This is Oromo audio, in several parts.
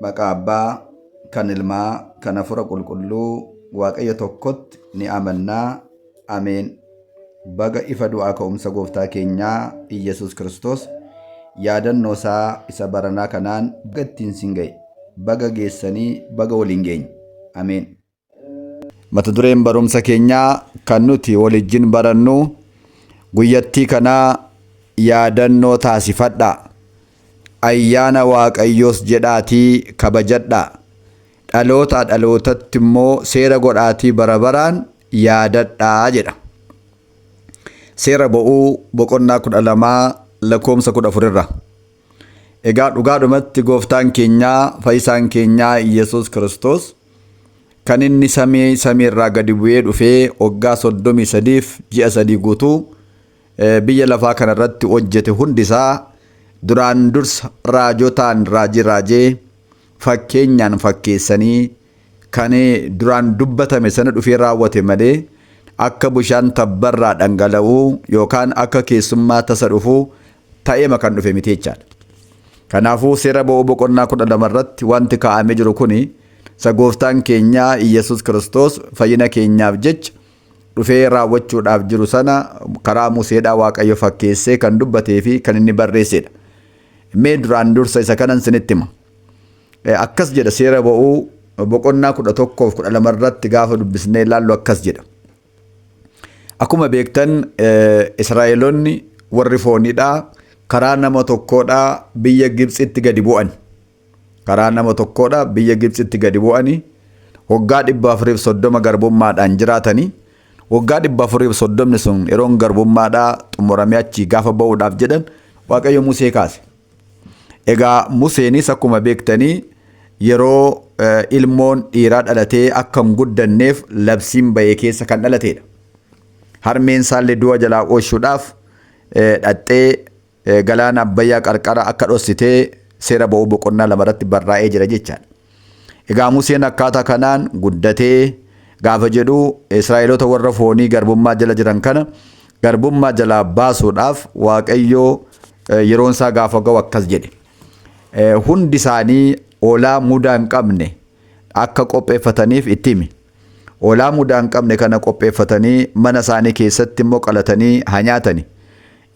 Maqaa Abbaa, kan Ilmaa, kan Hafuura Qulqulluu, Waaqayyo tokkotti ni amannaa. Ameen. Baga ifa du'aa ka'umsa Gooftaa keenyaa Iyyasuus Kiristoos yaadannoo isaa isa baranaa kanaan baga ittiin sin ga'e. Baga geessanii, baga waliin geenye. Ameen. Mata dureen barumsa keenyaa kan nuti walijjin barannu guyyattii kanaa yaadannoo taasifadhaa. Ayyaana Waaqayyoos jedhaatii kabajadhaa. Dhalootaa dhalootatti immoo seera godhaatii bara baraan yaadadhaa jedha. Seera Ba'uu boqonnaa 12 lakkoofsa 14 irra. Egaa dhugaadhumatti gooftaan keenyaa fayyisaan keenyaa Iyyasuus Kiristoos kan inni samii samii irraa gadi bu'ee dhufee waggaa 33f ji'a 3 guutuu biyya lafaa kana irratti hojjete hundisaa duraan dursa raajotaan raajii raajee fakkeenyaan fakkeessanii kan duraan dubbatame sana dhufee raawwate malee akka bishaan tabbarraa dhangala'uu yookaan akka keessummaa tasa dhufuu ta'eema kan dhufe miti jechaadha. Kanaafuu seera ba'uu boqonnaa 12 irratti wanti kaa'amee jiru kuni isa gooftaan keenyaa Iyyasuus Kiristoos fayyina keenyaaf jecha dhufee raawwachuudhaaf jiru sana karaa Museedhaa Waaqayyo fakkeessee kan dubbatee fi kan inni barreessedha. Mee duraan dursa isa kanan sinitti hima. Akkas jedha seera ba'uu boqonnaa 11 fi 12 irratti gaafa dubbisnee ilaallu akkas jedha. Akkuma beektan Israa'eloonni warri fooniidhaa karaa nama tokkoodhaa biyya Gibxitti gadi bu'an. Karaa nama tokkoodhaa biyya Gibxitti gadi bu'anii waggaa 430 garbummaadhaan jiraatanii waggaa 430 sun yeroon garbummaadhaa xumuramee achii gaafa ba'uudhaaf jedhan Waaqayyo Musee kaase. Egaa Museenis akkuma beektanii yeroo ilmoon dhiiraa dhalatee akka hin guddanneef labsiin ba'e keessa kan dhalateedha. Harmeen isaallee du'a jalaa oolchuudhaaf dhaxxee galaana Abbayyaa qarqara akka dhossitee seera ba'uu boqonnaa 2 irratti barraa'ee jira jechaadha. Egaa Museen akkaataa kanaan guddatee gaafa jedhu Israa'eloota warra foonii garbummaa jala jiran kana garbummaa jalaa baasuudhaaf Waaqayyo yeroon isaa gaafa ga'u akkas jedhe. Hundi isaanii hoolaa mudaa hin qabne akka qopheeffataniif itti himi. Hoolaa mudaa hin qabne kana qopheeffatanii mana isaanii keessatti immoo qalatanii haa nyaatani.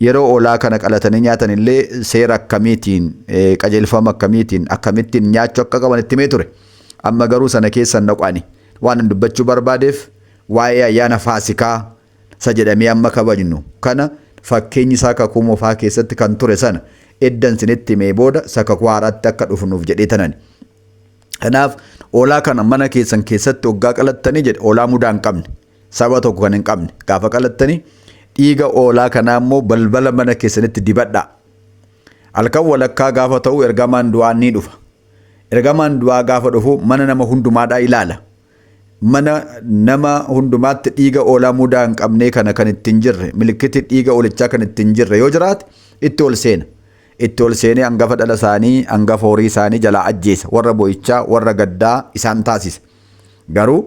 Yeroo hoolaa kana qalatanii nyaatan illee seera akkamiitiin, qajeelfama akkamiitiin, akkamittiin nyaachuu akka qaban itti himee ture. Amma garuu sana keessa hin dhaqu ani. Waan an dubbachuu barbaadeef waa'ee ayyaana Faasikaa isa jedhamee amma kabajnu kana fakkeenyi isaa kakuu moofaa keessatti kan ture sana eddan isinitti himee booda isa kakuu haaraatti akka dhufnuuf jedhee tanani. Kanaaf hoolaa kana mana keessan keessatti hoggaa qalattanii jedhe hoolaa mudaa hin qabne saba tokko kan hin qabne gaafa qalattanii dhiiga hoolaa kanaa immoo balbala mana keessanitti dibadhaa. Halkan walakkaa gaafa ta'u ergamaan du'aa ni dhufa. Ergamaan du'aa gaafa dhufu mana nama hundumaadhaa ilaala. Mana nama hundumaatti dhiiga hoolaa mudaa hin qabnee kana kan ittiin jirre milikkiti dhiiga hoolichaa kan ittiin jirre yoo jiraate itti ol seena. Itti ol seenee angafa dhala isaanii, angafa horii isaanii jalaa ajjeesa. Warra bo'ichaa, warra gaddaa isaan taasisa. Garuu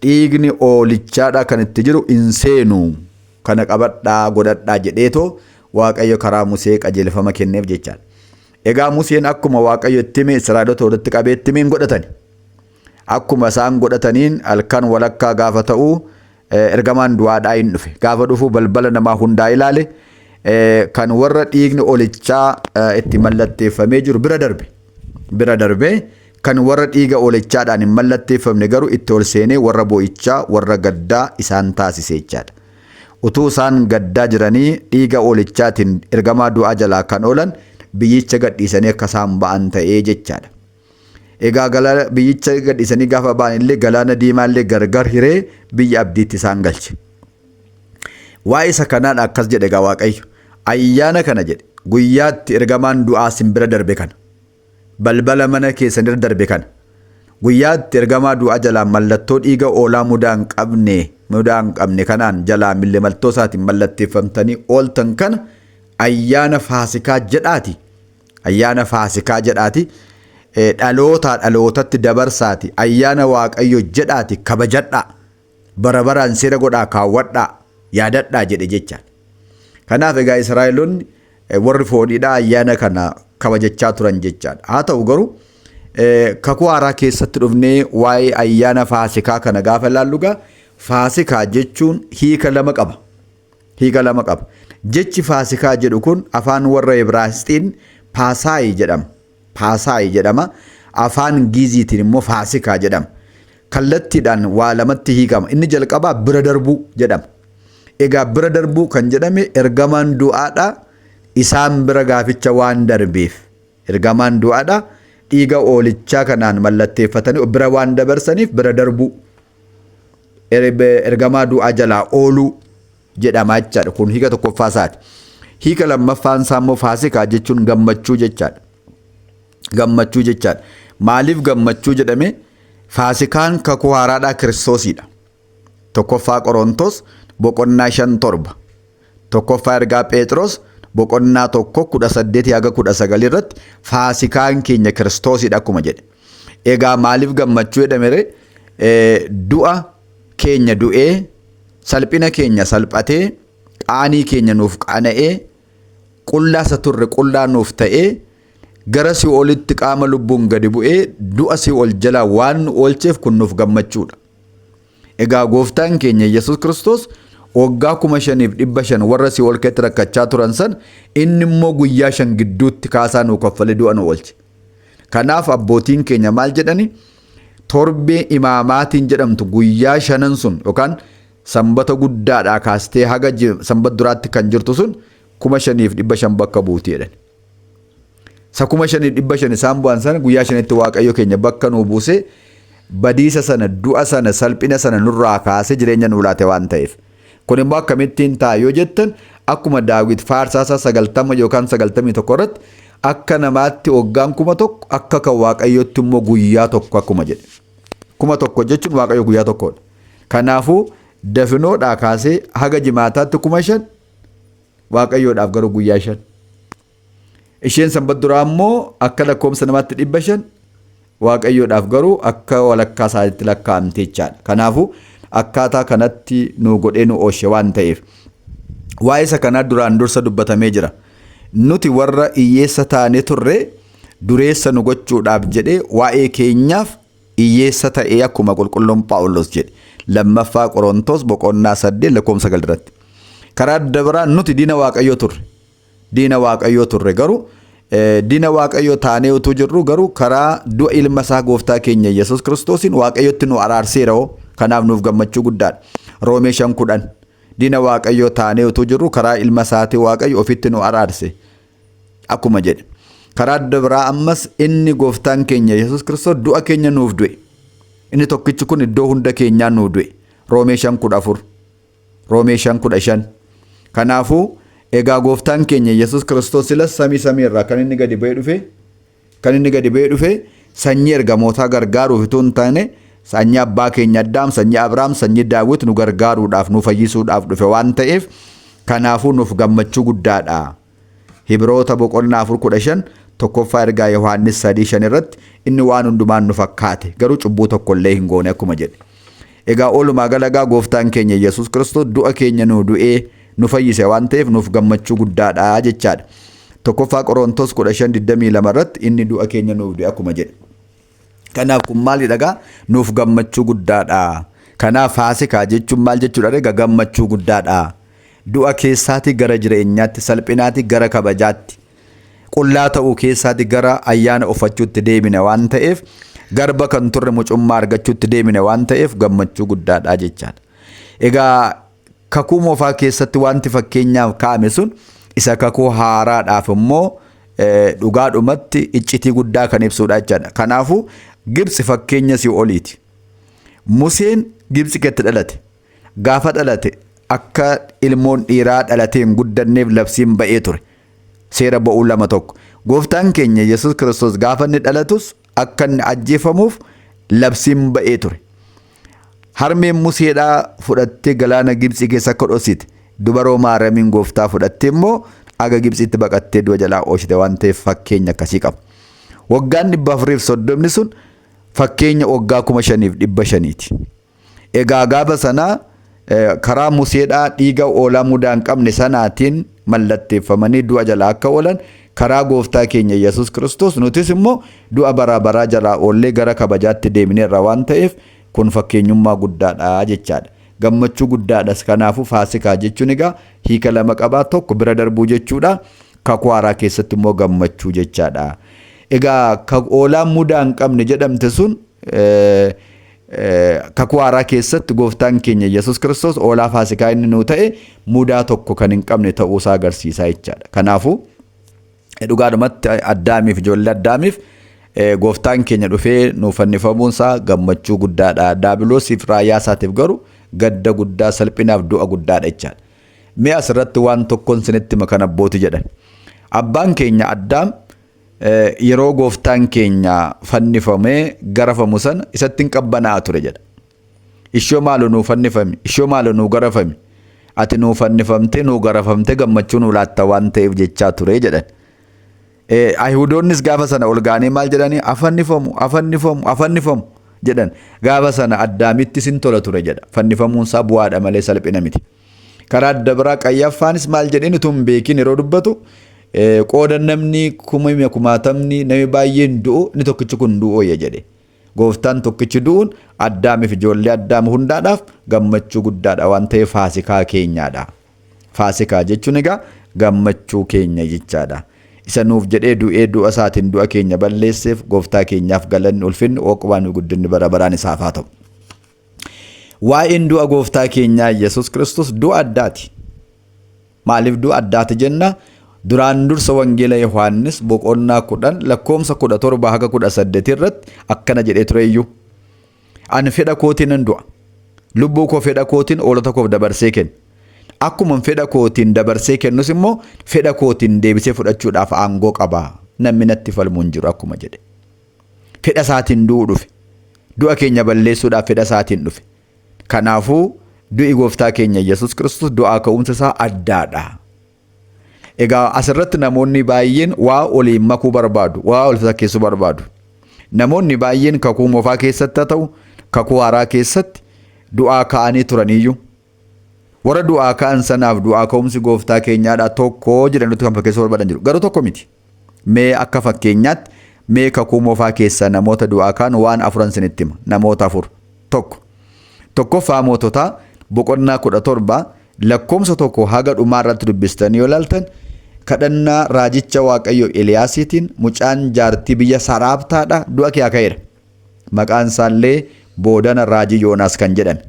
dhiigni hoolichaadha kan itti jiru hin seenu. Kana qabadhaa godhadhaa jedheetoo Waaqayyo karaa Musee qajeelfama kenneef jechaadha. Egaa Museen akkuma Waaqayyo itti hime Israa'eloota walitti qabee itti hime hin godhatani. Akkuma isaan godhataniin halkan walakkaa gaafa ta'u ergamaan du'aadhaa hin dhufe. Gaafa dhufu balbala namaa hundaa ilaale kan warra dhiigni olichaa itti mallatteeffamee jiru bira darbe. Bira darbee kan warra dhiiga olichaadhaan hin mallatteeffamne garuu itti ol seenee warra bo'ichaa warra gaddaa isaan taasise jechaadha. Utuu isaan gaddaa jiranii dhiiga olichaatiin ergamaa du'aa jalaa kan oolan biyyicha gadhiisanii akka isaan ba'an ta'ee jechaadha. Egaa galaana biyyicha gadhiisanii gaafa ba'an illee galaana diimaa illee gargar hiree biyya abdiitti isaan galche. Waa'ee isa kanaan akkas jedhe egaa Waaqayyo. Ayyaana kana jedhe guyyaatti ergamaan du'aa sin bira darbe kana. Balbala mana keessan irra darbe kana. Guyyaatti ergamaa du'aa jalaa mallattoo dhiiga oolaa mudaa hin qabne mudaa hin qabne kanaan jalaa millemaltoo isaatiin mallatteeffamtanii ooltan kana ayyaana Faasikaa jedhaati. Ayyaana Faasikaa jedhaati dhalootaa dhalootatti dabarsaati ayyaana Waaqayyo jedhaati kabajadhaa. Bara baraan seera godhaa kaawwadhaa yaadadhaa jedhe jechaan. Kanaaf egaa Israa'eloonni warri fooniidhaa ayyaana kana kabajachaa turan jechaadha. Haa ta'u garuu Kakuu haaraa keessatti dhufnee waa'ee ayyaana Faasikaa kana gaafa ilaallu egaa Faasikaa jechuun hiika lama qaba. Hiika lama qaba. Jechi Faasikaa jedhu kun afaan warra Ibraayisxiin Paasaayi jedhama. Paasaayi jedhama. Afaan Giiziitiin immoo Faasikaa jedhama. Kallattiidhaan waa lamatti hiikama. Inni jalqabaa bira darbuu jedhama. Egaa bira darbuu kan jedhame ergamaan du'aadha isaan bira gaaficha waan darbeef. Ergamaan du'aadha dhiiga oolichaa kanaan mallatteeffatanii bira waan dabarsaniif bira darbuu. Ergamaa du'aa jalaa ooluu jedhama jechaadha. Kun hiika tokkoffaa isaati. Hiika lammaffaan isaa immoo Faasikaa jechuun gammachuu jechaadha. Gammachuu jechaadha. Maaliif gammachuu jedhame? Faasikaan kakuu haaraadhaa Kiristoosidha. Tokkoffaa Qorontos boqonnaa 5:7. Tokkoffaa ergaa Phexros boqonnaa 1 18 haga 19 irratti Faasikaan keenya Kiristoosidha akkuma jedhe. Egaa maaliif gammachuu jedhame ree? Du'a keenya du'ee, salphina keenya salphatee, qaanii keenya nuuf qaana'ee, qullaa isa turre qullaa nuuf ta'ee, gara si'oolitti qaama lubbuun gadi bu'ee du'a si'ool jalaa waan nu oolcheef kun nuuf gammachuudha. Egaa gooftaan keenya Yesuus Kiristoos waggaa 5,500 warra si'ool keessatti rakkachaa turan san inni immoo guyyaa 5 gidduutti kaasaa nuu kaffalee du'a nu oolche. Kanaaf abbootiin keenya maal jedhani? Torbee imaamaatiin jedhamtu guyyaa shanan sun yookaan sanbata guddaadhaa kaastee haga sanbata duraatti kan jirtu sun 5,500 bakka buuti jedhan. Isa 5,500 isaan bu'an sana guyyaa shanitti Waaqayyo keenya bakka nuu buusee badiisa sana, du'a sana, salphina sana nurraa kaasee jireenya nuu laate waan ta'eef. Kun immoo akkamittiin ta'a yoo jettan akkuma Daawit faarsaa isaa 90 yookaan 91 irratti akka namaatti waggaan 1000 akka kan Waaqayyootti immoo guyyaa tokko akkuma jedhe. 1000 jechuun Waaqayyo guyyaa tokkodha. Kanaafuu dafinoodhaa kaasee haga jimaataatti 5,000 Waaqayyoodhaaf garuu guyyaa 5. Isheen sanbat duraa immoo akka lakkoofsa namaatti 500 Waaqayyoodhaaf garuu akka walakkaa isaatti lakkaa'amte jechaadha. Kanaafuu akkaataa kanatti nu godhee nu ooshe waan ta'eef. Waa'ee isa kanaa duraan dursa dubbatamee jira. Nuti warra hiyyeessa taanee turre dureessa nu gochuudhaaf jedhee waa'ee keenyaaf hiyyeessa ta'ee akkuma qulqulluun Phaawulos jedhe. Lammaffaa Qorontos boqonnaa 8 lakkoofsa 9 irratti. Karaa adda biraa nuti diina Waaqayyoo turre. Diina Waaqayyoo turre garuu diina Waaqayyoo taanee utuu jirru garuu karaa du'a ilma isaa gooftaa keenya Yesuus Kiristoosiin Waaqayyotti nu araarseera hoo kanaaf nuuf gammachuu guddaadha. Roomee 5:10 diina Waaqayyoo taanee utuu jirru karaa ilma isaatii Waaqayyo ofitti nu araarse akkuma jedhe. Karaa adda biraa ammas inni gooftaan keenya Yesuus Kiristoos du'a keenya nuuf du'e. Inni tokkichi kun iddoo hunda keenyaa nuu du'e. Roomee 5:14. Roomee 5:15. Kanaafuu egaa gooftaan keenya Yesuus Kiristoos silas samii samii irraa kan inni gadi ba'ee dhufe kan inni gadi ba'ee dhufe sanyii ergamootaa gargaaruuf utuu hin taane sanyii abbaa keenya Addaam, sanyii Abrahaam, sanyii Daawit nu gargaaruudhaaf nu fayyisuudhaaf dhufe waan ta'eef kanaafuu nuuf gammachuu guddaadha. Hibroota boqonnaa 4 15 tokkoffaa ergaa Yohaannis 3 5 irratti inni waan hundumaan nu fakkaate garuu cubbuu tokko illee hin goone akkuma jedhe. Egaa oolumaa galagaa gooftaan keenya Yesuus Kiristoos du'a keenya nu du'ee nu fayyise waan ta'eef nuuf gammachuu guddaadha jechaadha. Tokkoffaa Qorontos 15 22 irratti inni du'a keenya nuuf du'e akkuma jedhe. Kanaaf kun maalidha egaa nuuf gammachuu guddaadha. Kanaaf faasikaa jechuun maal jechuudha egaa gammachuu guddaadha. Du'a keessaatii gara jireenyaatti, salphinaatii gara kabajaatti, qullaa ta'uu keessaatii gara ayyaana uffachuutti deemina waan ta'eef garba kan turre mucummaa argachuutti deemina waan ta'eef gammachuu guddaadha jechaadha. Egaa kakuu moofaa keessatti wanti fakkeenyaaf kaa'ame sun isa kakuu haaraadhaaf immoo dhugaadhumatti iccitii guddaa kan ibsudha jechaadha. Kanaafuu Gibxi fakkeenya si'ooliiti. Museen Gibxi keessatti dhalate. Gaafa dhalate akka ilmoon dhiiraa dhalatee hin guddanneef labsiin ba'ee ture. Seera ba'uu 2:1. Gooftaan keenya Yesuus Kiristoos gaafa inni dhalatus akka inni ajjeefamuuf labsiin ba'ee ture. Harmeen Museedhaa fudhattee galaana Gibxii keessa akka dhoksite dubaroo Maariyamiin gooftaa fudhattee immoo aga Gibxiitti baqattee du'a jalaa oolchite waan ta'eef fakkeenya akkasii qaba. Waggaan 430 sun fakkeenya waggaa 5,500ti. Egaa gaafa sana karaa Museedhaa dhiiga hoolaa mudaa hin qabne sanaatiin mallatteeffamanii du'a jalaa akka oolan Karaa gooftaa keenya Yesuus Kiristoos nutis immoo du'a bara baraa jalaa oollee gara kabajaatti deemneerra waan ta'eef kun fakkeenyummaa guddaadha jechaadha. Gammachuu guddaadhas. Kanaafuu Faasikaa jechuun egaa hiika lama qabaa. Tokko bira darbuu jechuudha. Kakuu haaraa keessatti immoo gammachuu jechaadha. Egaa hoolaan mudaa hin qabne jedhamte sun kakuu haaraa keessatti gooftaan keenya Yesuus Kiristoos hoolaa Faasikaa inni nuu ta'e mudaa tokko kan hin qabne ta'uusaa agarsiisaa jechaadha. Kanaafuu dhugaadhumatti Addaamiif ijoollee Addaamiif gooftaan keenya dhufee nuuf fannifamuunsaa gammachuu guddaadha. Daabiloosiif raayyaa isaatiif garuu gadda guddaa, salphinaaf du'a guddaadha jechaadha. Mee asirratti waan tokkoon sinitti hima kan abbooti jedhan. Abbaan keenya Addaam yeroo gooftaan keenya fannifamee garafamu sana isatti hin qabbanaa'a ture jedha. Ishoo maaloo nuu fannifami, ishoo maaloo nuu garafami, ati nuu fannifamtee nuu garafamtee gammachuu nuu laatta waan ta'eef jechaa ture jedhan. Ayihudoonnis gaafa sana ol ga'anii maal jedhanii afannifamu, afannifamu, afannifamu jedhan. Gaafa sana Addaamitti sin tola ture jedha. Fannifamuun isaa bu'aadha malee salphina miti. Karaa adda biraa Qayyaffaanis maal jedheen utuu hin beekin yeroo dubbatu qooda namni kuma kumaatamni namni baay'een du'u inni tokkichi kun du'u wayya jedhe. Gooftaan tokkichi du'uun Addaamiif ijoollee Addaam hundaadhaaf gammachuu guddaadha waan ta'eef Faasikaa keenyaadha. Faasikaa jechuun egaa gammachuu keenya jechaadha. Isa nuuf jedhee du'ee du'a isaatiin du'a keenya balleesseef gooftaa keenyaaf galanni ulfinni ooqubaan guddinni bara baraan isaaf haa ta'u. Waa'een du'a gooftaa keenyaa Yesuus Kiristoos du'a addaati. Maaliif du'a addaati jenna? Duraan dursa Wangeela Yohaannis boqonnaa 10 lakkoomsa 17 haga 18 irratti akkana jedhee ture iyyuu. Ani fedha kootiin nan du'a. Lubbuu koo fedha kootiin hoolota koof dabarsee kenna. Akkuma fedha kootiin dabarsee kennus immoo fedha kootiin deebisee fudhachuudhaaf aangoo qaba. Namni natti falmu hin jiru akkuma jedhe. Fedha isaatiin du'uu dhufe. Du'a keenya balleessuudhaaf fedha isaatiin dhufe. Kanaafuu du'i gooftaa keenya Yesuus Kiristoos du'aa ka'umsa isaa addaadha. Egaa asirratti namoonni baay'een waa oliin makuu barbaadu, waa ol fakkeessuu barbaadu. Namoonni baay'een kakuu moofaa keessatti haa ta'u, kakuu haaraa keessatti du'aa ka'anii turaniyyuu. Warra du'aa ka'an sanaaf du'aa ka'umsi gooftaa keenyaadha tokko jedhanitti kan fakkeessuu barbaadan jiru. Garuu tokko miti. Mee akka fakkeenyaatti mee kakuu moofaa keessaa namoota du'aa ka'an waan afuran sinitti hima. Namoota afur. Tokko. Tokkoffaa Moototaa boqonnaa 17 lakkoomsa 1 haga dhumaa irratti dubbistanii yoo ilaaltan kadhannaa raajicha Waaqayyo Eliyaasiitiin mucaan jaartii biyya Saraaptaadha du'a kee ka'eera. Maqaan isaallee boodana raajii Yoonaas kan jedhame.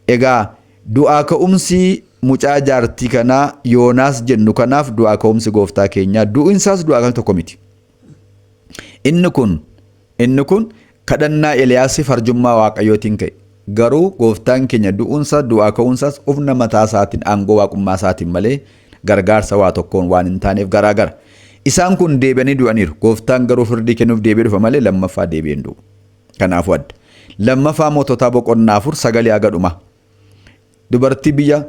Egaa du'aa ka'umsi mucaa jaartii kanaa Yoonaas jennu kanaaf du'aa ka'umsi gooftaa keenyaa du'insaas du'aa ka'umsi tokko miti. Inni kun Inni kun kadhannaa Eliyaasiif arjummaa Waaqayyootiin ka'e. Garuu gooftaan keenya du'uunsaa du'aa ka'uunsaas humna mataa isaatiin aangoo waaqummaa isaatiin malee gargaarsa waa tokkoon waan hin taaneef garaa gara. Isaan kun deebi'anii du'aniiru. Gooftaan garuu firdii kennuuf deebi'ee dhufa malee lammaffaa deebi'ee hin du'u. Kanaafuu adda. Lammaffaa Moototaa boqonnaa 4 sagalee haga dhumaa. Dubartii biyya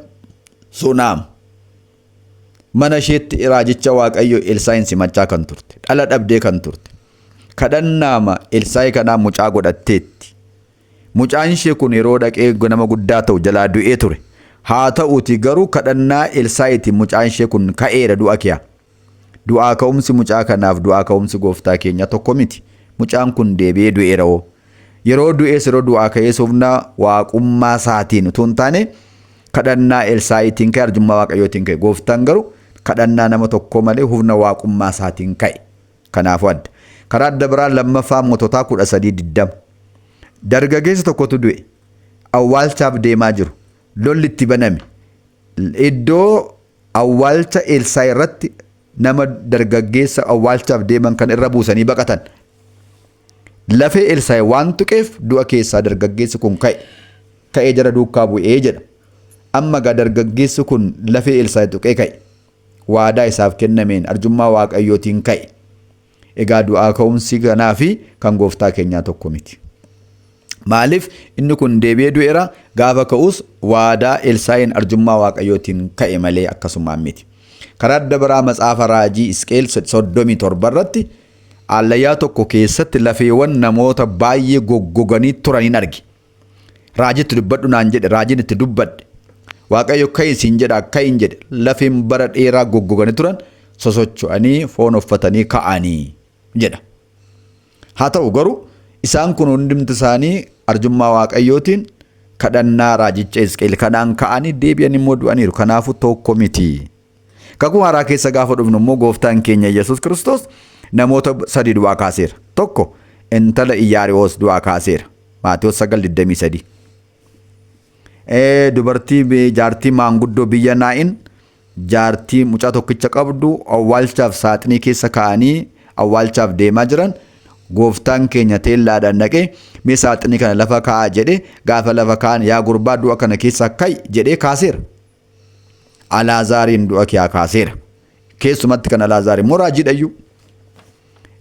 Sunaam mana isheetti raajicha Waaqayyo Elsaa'iin simachaa kan turte, dhala dhabdee kan turte, kadhannaama Elsaa'i kanaa mucaa godhatteetti. Mucaan ishee kun yeroo dhaqee nama guddaa ta'u jalaa du'ee ture. Haa ta'uutii garuu kadhannaa Elsaa'iitiin mucaan ishee kun ka'eera du'a kiyaa. Du'aa ka'umsi mucaa kanaaf du'aa ka'umsi gooftaa keenyaa tokko miti. Mucaan kun deebi'ee du'eera hoo. Yeroo du'ees yeroo du'aa ka'ees humna waaqummaa isaatiin utuu hin taane kadhannaa Elsaa'iitiin ka'e arjummaa Waaqayyootiin ka'e. Gooftaan garuu kadhannaa nama tokkoo malee humna waaqummaa isaatiin ka'e. Kanaafuu adda. Karaa adda biraa lammaffaa moototaa 13:20. Dargageessa tokkotu du'e. Awwaalchaaf deemaa jiru. Lolli itti baname. Iddoo awwaalcha Elsaa'i irratti nama dargaggeessa awwaalchaaf deeman kan irra buusanii baqatan. Lafee Elsaa'i waan tuqeef du'a keessaa dargaggeessi kun ka'e. Ka'ee jara duukaa bu'ee jedha. Amma gaa dargaggeessi kun lafee Elsaa'i tuqee ka'e. Waadaa isaaf kennameen arjummaa Waaqayyootiin ka'e. Egaa du'aa ka'umsi kanaa fi kan gooftaa keenyaa tokko miti. Maaliif inni kun deebi'ee du'eera gaafa ka'us waadaa Elsaa'iin arjummaa Waaqayyootiin ka'e malee akkasumaan miti. Karaa adda biraa matsaafa raajii Isqeel 37 irratti allayyaa tokko keessatti lafeewwan namoota baay'ee goggoganii turaniin arge. Raajitti dubbadhu naan jedhe raajiin itti dubbadhe. Waaqayyo ka'i siin jedha ka'iin jedhe lafeen bara dheeraa goggoganii turan Sosocho'anii foon uffatanii ka'anii jedha. Haa ta'u garuu isaan kun hundumti isaanii arjummaa Waaqayyootiin kadhannaa raajicha Hisqeel kanaan ka'anii deebi'an immoo du'aniiru. Kanaafuu tokko miti. Kakuu haaraa keessa gaafa dhufnu immoo gooftaan keenya Yesuus Kiristoos namoota sadii du'aa kaaseera. Tokko intala Iyyaarihoos du'aa kaaseera. Maatewos 9:23. Dubartii jaartii maanguddoo biyya Naa'in jaartii mucaa tokkicha qabdu awwaalchaaf saaxinii keessa kaa'anii awwaalchaaf deemaa jiran gooftaan keenya teellaadhaan dhaqee mee saaxinii kana lafa kaa'aa jedhe gaafa lafa kaa'an yaa gurbaa du'a kana keessaa ka'i jedhee kaaseera. Alaazaariin du'a kiyaa kaaseera. Keessumatti kan Alaazaar immoo raajiidhayyuu.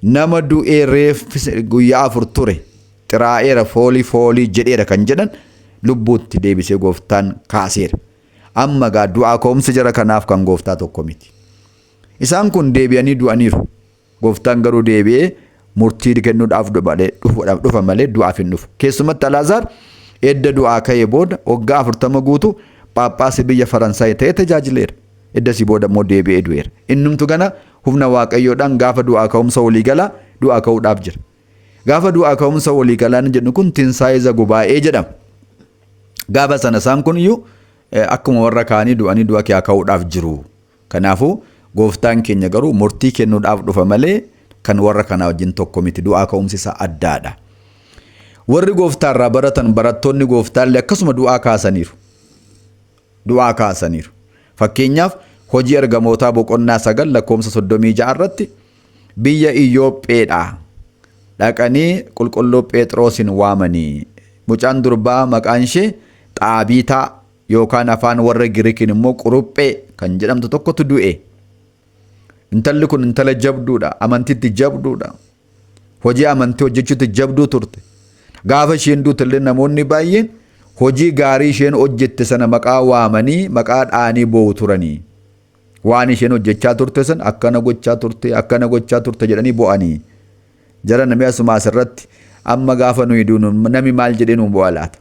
Nama du'ee reeffi guyyaa 4 ture xiraa'eera foolii foolii jedheera kan jedhan lubbuutti deebisee gooftaan kaaseera. Amma gaa du'aa ka'umsi jara kanaaf kan gooftaa tokko miti. Isaan kun deebi'anii du'aniiru. Gooftaan garuu deebi'ee murtii kennuudhaaf dhufa malee du'aaf hin dhufu. Keessumatti Alaazaar edda du'aa ka'ee booda waggaa 40 guutuu Phaaphaasii biyya Faransaay ta'ee tajaajileera. Eddasii booda immoo deebi'ee du'eera. Innumtu gana humna Waaqayyoodhaan gaafa du'aa ka'umsa waliigalaa du'aa ka'uudhaaf jira. Gaafa du'aa ka'umsa waliigalaa inni jennu kun tinsaa'ee zagubaa'ee jedhama. Gaafa sana isaan kun iyyuu akkuma warra kaanii du'anii du'a kiyaa ka'uudhaaf jiru. Kanaafuu gooftaan keenya garuu murtii kennuudhaaf dhufa malee kan warra kanaa wajjin tokko miti. Du'aa ka'umsi isaa addaadha. Warri gooftaarraa baratan barattoonni gooftaallee akkasuma du'aa kaasaniiru. Du'aa kaasaniiru. Fakkeenyaaf hojii ergamootaa boqonnaa 9 lakkoofsa 36 irratti biyya Iyyoopheedhaa dhaqanii qulqulluu Phexrosin waamanii mucaan durbaa maqaan ishee Xaabiitaa yookaan afaan warra Girikiin immoo Quruphee kan jedhamtu tokkotu du'e. Intalli kun intala jabduudha, amantiitti jabduudha. Hojii amantii hojjechuutti jabduu turte. Gaafa isheen duute illee namoonni baay'een hojii gaarii isheen hojjette sana maqaa waamanii maqaa dha'anii boo'u turanii. Waan isheen hojjechaa turte sana akkana gochaa turte akkana gochaa turte jedhanii bo'anii. Jara namni asuma asirratti amma gaafa nuyi duunu nami maal jedhee nu bo'a laata?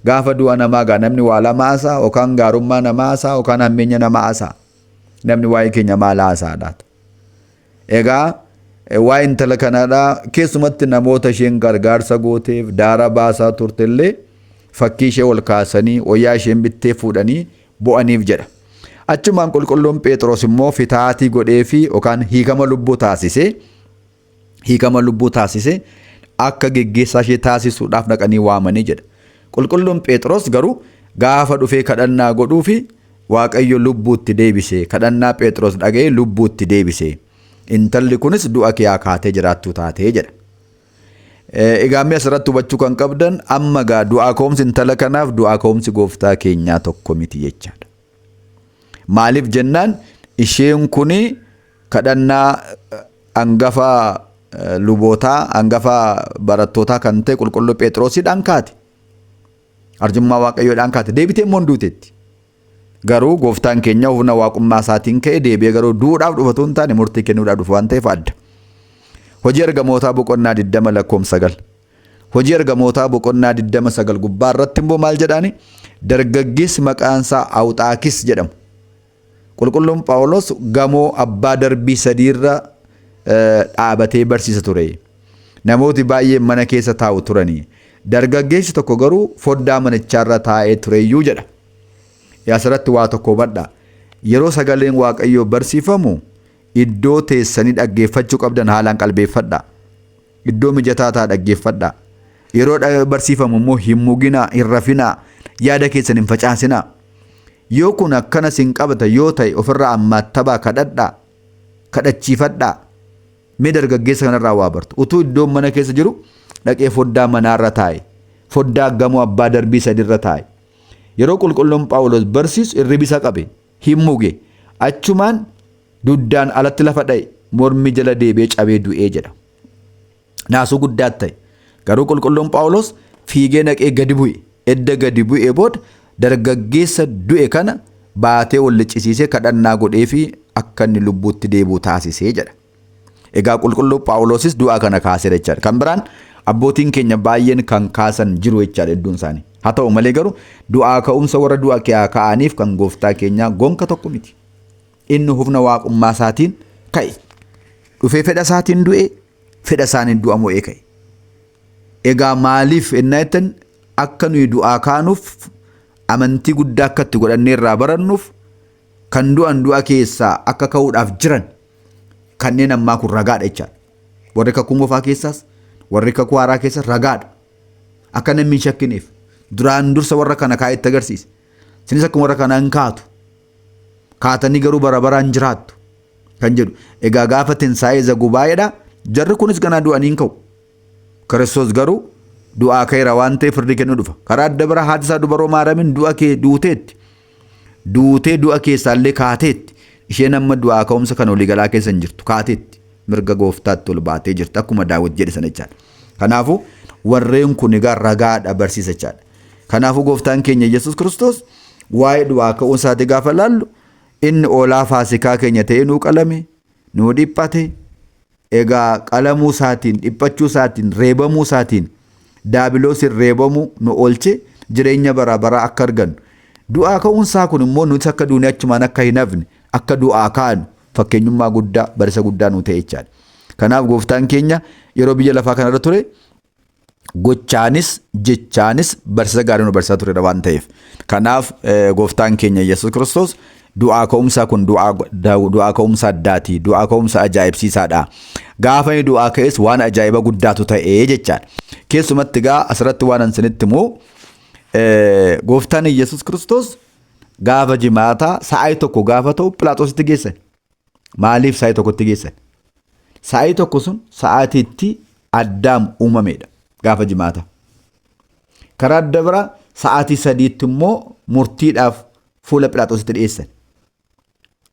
Gaafa du'a namaa gaa namni waa lama haasa'a yookaan gaarummaa namaa haasa'a yookaan hammeenya namaa haasa'a. Namni waa'ee keenya maal haasa'a laata? Egaa waa'ee intala kanaadhaa keessumatti namoota isheen gargaarsa gooteef daara baasaa turte illee fakkii ishee ol kaasanii wayyaa isheen bittee fuudhanii bo'aniif jedha. Achumaan qulqulluun Phexros immoo fitaatii godhee fi yookaan hiikama lubbuu taasisee hiikama lubbuu taasisee akka geggeessaa ishee taasisuudhaaf dhaqanii waamanii jedha. Qulqulluun Phexros garuu gaafa dhufee kadhannaa godhuu fi Waaqayyo lubbuutti deebise. Kadhannaa Phexros dhaga'ee lubbuutti deebise. Intalli kunis du'a kiyaa kaatee jiraattuu taatee jedha. Egaa mee asirratti hubachuu kan qabdan amma gaa du'aa ka'umsi intala kanaaf du'aa ka'umsi gooftaa keenyaa tokko miti jechaadha. Maaliif jennaan isheen kun kadhannaa angafa lubootaa angafa barattootaa kan ta'e qulqulluu Phexrosiidhaan kaate. Arjummaa Waaqayyoodhaan kaate deebitee immoo hin duuteetti. Garuu gooftaan keenya humna waaqummaa isaatiin ka'e deebi'ee garuu du'uudhaaf dhufa otoo hin taane murtii kennuudhaaf dhufa waan ta'eef adda. Hojii ergamootaa boqonnaa 20 lakkoofsa 9. Hojii ergamootaa boqonnaa 20 9 gubbaa irratti immoo maal jedhaani? Dargaggeessi maqaan isaa Awuxaakis jedhamu. Qulqulluun Phaawulos gamoo abbaa darbii sadiirra dhaabatee barsiisa ture. Namooti baay'een mana keessa taa'u turani. Dargaggeessi tokko garuu foddaa manichaarra taa'ee tureyyuu jedha. Asirratti waa tokko hubadhaa. Yeroo sagaleen Waaqayyoo barsiifamu iddoo teessanii dhaggeeffachuu qabdan haalaan qalbeeffadhaa. Iddoo mijataa ta'a dhaggeeffadhaa. Yeroo barsiifamu immoo hin muginaa, hin rafinaa, yaada keessan hin facaasinaa. Yoo kun akkana sin qabata yoo ta'e ofirraa ammaattabaa kadhadhaa, kadhachiifadhaa. Mee dargaggeessa kanarraa waa bartu. Utuu iddoon mana keessa jiru dhaqee foddaa manaarra taa'e. Foddaa gamoo abbaa darbii sadiirra taa'e. Yeroo qulqulluun Phaawulos barsiisu irribi isa qabe. Hin muge. Achumaan duddaan alatti lafa dha'e. Mormi jala deebi'ee cabee du'ee jedha. Naasuu guddaa ta'e. Garuu qulqulluun Phaawulos fiigee naqee gadi bu'e. Edda gadi bu'ee booda dargaggeessa du'e kana baatee ol liccisiisee kadhannaa godhee fi akka inni lubbuutti deebi'u taasisee jedha. Egaa qulqulluu Phaawulosis du'a kana kaaseera jechaadha. Kan biraan abbootiin keenya baay'een kan kaasan jiru jechaadha hedduun isaanii. Haa ta'u malee garuu du'aa ka'umsa warra du'a ka'aniif kan gooftaa keenyaa gonka tokko miti. Inni humna waaqummaa isaatiin ka'e. Dhufee fedha isaatiin du'e, fedha isaaniin du'a mo'ee ka'e. Egaa maaliif ennaa jettan akka nuyi du'aa kaanuuf amantii guddaa akka itti godhannee irraa barannuuf kan du'an du'a keessaa akka ka'uudhaaf jiran kanneen ammaa kun ragaadha jechaadha. Warri kakuu moofaa keessaas warri kakuu haaraa keessaas ragaadha. Akka namni hin shakkineef duraan dursa warra kana kaa'ee itti agarsiise. Isinis akkuma warra kanaa hin kaatu. Kaatanii garuu bara baraan jiraattu kan jedhu. Egaa gaafa tinsaa'ee isa gubaa'eedha. Jarri kunis ganaa du'anii hin ka'u. Kiristoos garuu du'aa ka'eera waan ta'eef firdii kennuu dhufa. Karaa adda biraa haati isaa dubaroo Maariyaamin du'a kee duuteetti. Duutee du'a keessaallee kaateetti. Isheen amma du'aa ka'umsa kan waliigalaa keessa hin jirtu kaateetti. Mirga gooftaatti ol baatee jirti akkuma Daawit jedhe sana jechaadha. Kanaafuu warreen kun egaa ragaadha barsiisa jechaadha. Kanaafuu gooftaan keenya Yesuus Kiristoos waa'ee du'aa ka'uu isaatii gaafa laallu inni oolaa faasikaa keenya ta'ee nuu qalame, nuu dhiphate, egaa qalamuu isaatiin, dhiphachuu isaatiin, reebamuu isaatiin daabiloosiin reebamuu nu oolche jireenya bara baraa akka argannu. Du'aa ka'uun isaa kun immoo nuti akka duunee achumaan akka hin hafne, akka du'aa kaanu fakkeenyummaa guddaa, barisa guddaa nu ta'e jechaadha. Kanaaf gooftaan keenya yeroo biyya lafaa kanarra ture gochaanis jechaanis barsiisa gaarii nu barsiisaa turedha waan ta'eef. Kanaaf gooftaan keenya Yesuus Kiristoos du'aa ka'umsaa kun du'aa ka'umsa addaati, du'aa ka'umsa ajaa'ibsiisaadha. Gaafa inni du'aa ka'es waan ajaa'iba guddaatu ta'ee jechaadha. Keessumatti egaa asirratti waan an isinitti himu gooftaan Yesuus Kiristoos gaafa jimaataa sa'aatii tokko gaafa ta'u Philaaxoositti geessan. Maaliif sa'aatii tokkotti geessan? Sa'aatii tokko sun sa'aatiitti Addaam uumamedha gaafa jimaata. Karaa adda biraa sa'aatii sadiitti immoo murtiidhaaf fuula Philaaxoositti dhiyeessan.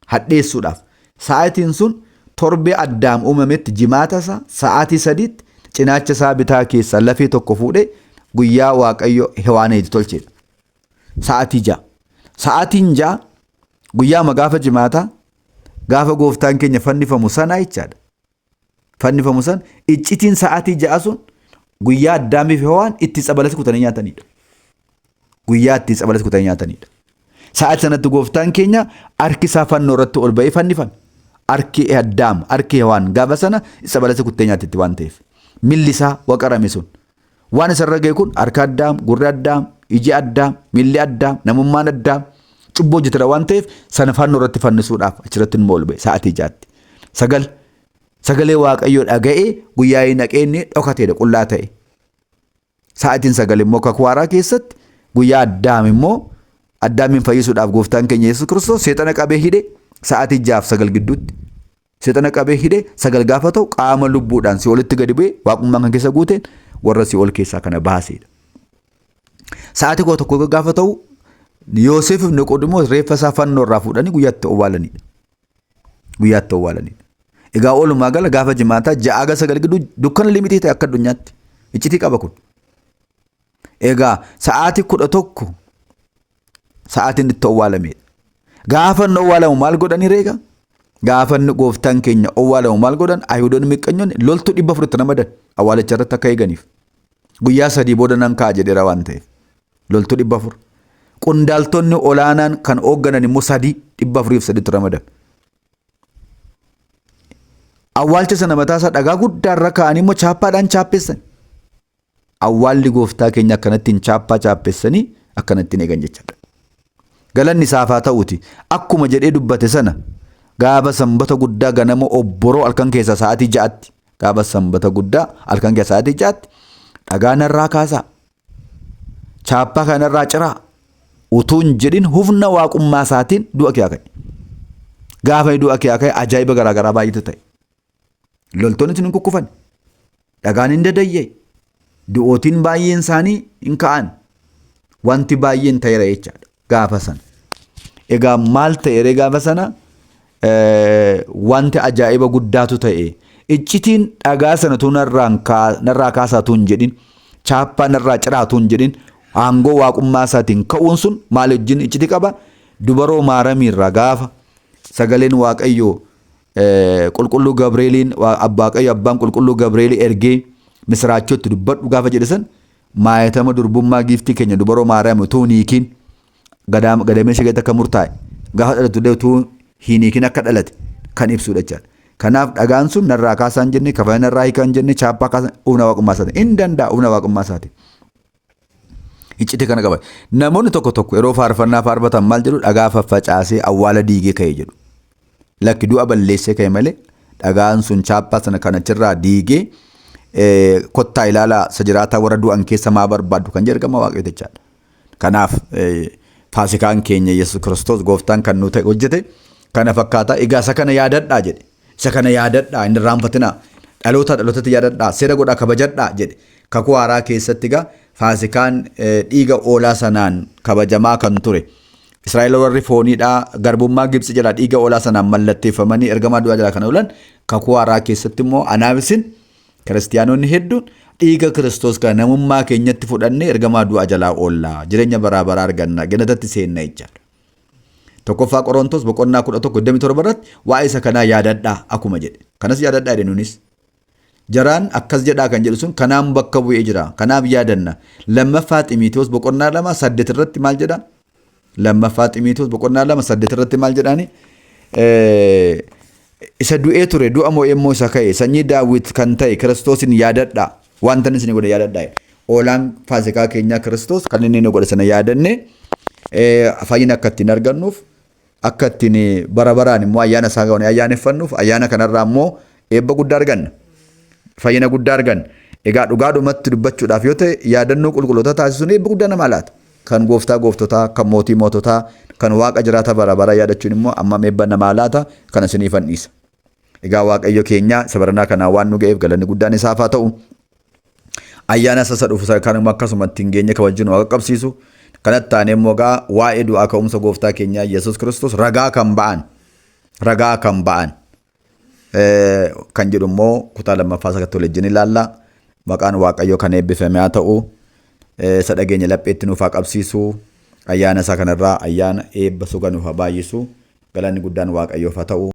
Hadheessuudhaaf. Sa'aatiin sun torbee Addaam uumametti jimaata isaa sa'aatii sadiitti cinaacha isaa bitaa keessaa lafee tokko fuudhee guyyaa Waaqayyo Hewaaniitti tolchedha. Sa'aatii ja'a. Sa'aatiin ja'a guyyaama gaafa jimaataa gaafa gooftaan keenya fannifamu sanaa jechaadha. Fannifamu san iccitiin sa'aatii ja'a sun guyyaa Addaamii fi Hewaan itti tsabalasi kutanii nyaatanidha. Guyyaa itti tsabalasi kutanii nyaatanidha. Sa'aatii sanatti gooftaan keenya harki isaa fannoo irratti ol ba'ee fannifame. Harki Addaam, harki Hewaan gaafa sana tsabalasi kuttee nyaattetti waan ta'eef. Milli isaa waqarame sun. Waan isarra ga'e kun harka Addaam, gurri Addaam, iji Addaam, miilli Addaam, namummaan Addaam cubbuu hojjetera waan ta'eef sana fannoo irratti fannisuudhaaf achirratti immoo ol ba'e sa'aatii jaatti. Sagal sagalee Waaqayyoo dhaga'ee guyyaa hin dhaqee inni dhokateedha qullaa ta'e. Sa'aatiin sagal immoo kakuu haaraa keessatti guyyaa Addaam immoo Addaamiin fayyisuudhaaf gooftaan keenya Yesuus Kiristoos seexana qabee hidhe sa'aatii jaaf sagal gidduutti Seexana qabee hidhe sagal gaafa ta'u qaama lubbuudhaan si'oolitti gadi bu'ee waaqummaan kan keessa guuteen warra si'ool keessaa kana baaseedha. Sa'aatii 11 gaafa ta'u Yooseef fi Niqoodimoos reeffa isaa fannoo irraa fuudhanii guyyaatti owwaalanidha. Guyyaatti owwaalanidha. Egaa oolumaa gala gaafa jimaataa ja'aa ga sagal gidduu dukkana limitii ta'e akka addunyaatti iccitii qaba kun. Egaa sa'aatii 11 sa'aatiin itti owwaalamedha. Gaafa inni owwaalamu maal godhanii reega? Gaafa inni gooftaan keenya owwaalamu maal godhan? Ayihudoonni miqqanyoonni loltuu 400 itti ramadan awwaalicha irratti akka eeganiif. Guyyaa sadii booda nan ka'a jedheera waan ta'eef. Loltuu 400. Qondaaltonni olaanaan kan hoogganan immoo sadii 403tti ramadan. Awwaalcha sana mataa isaa dhagaa guddaa irra kaa'anii immoo chaappaadhaan chaappessan. Awwaalli gooftaa keenya akkanattiin chaappaa chaappessanii akkanattiin eegan jechaadha. Galanni isaaf haa ta'uuti. Akkuma jedhee dubbate sana gaafa sanbata guddaa ganama obboroo halkan keessaa sa'aatii ja'atti gaafa sanbata guddaa halkan keessaa sa'aatii ja'atti dhagaa narraa kaasaa chaappaa kanarraa ciraa utuu hin jedhin humna waaqummaa isaatiin du'a kee ka'e. Gaafa inni du'a kee ka'e ajaa'iba garaagaraa baay'eetu ta'e. Loltoonni sun hin kukkufan. Dhagaan hin dadayya'e. Du'ootiin baay'een isaanii hin ka'an. Wanti baay'een ta'eera jechaadha gaafa sana. Egaa maal ta'eere gaafa sana wanti ajaa'iba guddaatu ta'e. Iccitiin dhagaa sana utuu narraa kaasaa utuu hin jedhin, chaappaa narraa ciraa utuu hin jedhin, aangoo waaqummaa isaatiin ka'uun sun maal wajjin iccitii qaba? Dubaroo Maaramiirraa gaafa sagaleen Waaqayyoo qulqulluu Gabreeliin Waaqayyo abbaan qulqulluu Gabreelii ergee misiraachootti dubbadhu gaafa jedhe san maayatama durbummaa giiftii keenya dubaroo Maariyaam utuu hin hiikiin gadameessa keessatti akka murtaa'e gaafa dhalatu illee utuu hin hiikin akka dhalate kan ibsudha jechaadha. Kanaaf dhagaan sun narraa kaasaa hin jenne, kafana narraa hiikaa hin jenne, chaappaa kaasaa humna waaqummaa isaatiin. Hin danda'a humna waaqummaa isaatiin. Iccitii kana qaba. Namoonni tokko tokko yeroo faarfannaa faarfatan maal jedhu? Dhagaa faffacaasee awwaala diigee ka'e jedhu. Lakki, du'a balleessee ka'e malee dhagaan sun chaappaa sana kan achirraa diigee kottaa ilaalaa isa jiraataa warra du'an keessa maa barbaaddu kan jedhu ergama waaqayyo jechaadha. Kanaaf faasikaan keenya Yesuus Kiristoos gooftaan kan nu ta'e hojjete kana fakkaata. Egaa isa kana yaadadhaa jedhe. Isa kana yaadadhaa, hin irraanfatinaa. Dhaloota dhalootatti yaadadhaa, seera godhaa kabajadhaa jedhe. Kakuu haaraa keessatti egaa faasikaan dhiiga oolaa sanaan kabajamaa kan ture. Israa'el warri fooniidhaa garbummaa Gibxi jalaa dhiiga oolaa sanaan mallatteeffamanii ergamaa du'aa jalaa kan oolan, kakuu haaraa keessatti immoo anaaf isin kiristiyaanonni hedduun dhiiga Kiristoos kana namummaa keenyatti fudhannee ergamaa du'aa jalaa oollaa, jireenya baraa baraa arganna, gannatatti seenna jechaadha. Tokkoffaa Qorontos boqonnaa 11 27 irratti waa'ee isa kanaa yaadadhaa akkuma jedhe. Kanas yaadadhaa jedhe nunis. Jaraan akkas jedhaa kan jedhu sun kanaan bakka bu'ee jira. Kanaaf yaadanna. Lammaffaa Ximiitoos boqonnaa 2 8 irratti maal jedha? Lammaffaa Ximiitoos boqonnaa 2 8 irratti maal jedhaani? Isa du'ee ture, du'a mo'ee immoo isa ka'e, sanyii Daawit kan ta'e Kiristoosin yaadadhaa. Wanta inni isin godhe yaadadhaa. Oolaan faasikaa keenyaa Kiristoos kan inni nu godhe sana yaadanne fayyina akka ittiin argannuuf, akka ittiin bara baraan immoo ayyaana isaa goone ayyaaneffannuuf, ayyaana kanarraa immoo eebba guddaa arganna. Fayyina guddaa arganna. Egaa dhugaadhumatti dubbachuudhaaf yoo ta'e, yaadannoo qulqulloota taasisuun eebba guddaa namaa laata. Kan gooftaa gooftotaa, kan mootii moototaa, kan waaqa jiraata bara baraa yaadachuun immoo ammam eebba namaa laata, kana isiniifan dhiisa. Egaa Waaqayyo keenya isa baranaa kanaan waan nu ga'eef galanni guddaan isaaf haa ta'u. Ayyaana isa dhufu kanuma akkasumatti hin geenye kabajuu nu qaqqabsiisu. Kanatti taanee immoo egaa waa'ee du'aa ka'umsa gooftaa keenyaa Yesuus Kiristoos ragaa kan ba'an kan jedhu immoo kutaa lammaffaa isa wajjin ilaalla. Maqaan Waaqayyoo kan eebbifame haa ta'u. Isa dhageenya lapheetti nuuf haa qabsiisu. Ayyaana isaa kanarraa ayyaana eebba suga nuuf haa baay'isu. Galanni guddaan Waaqayyoof haa ta'u.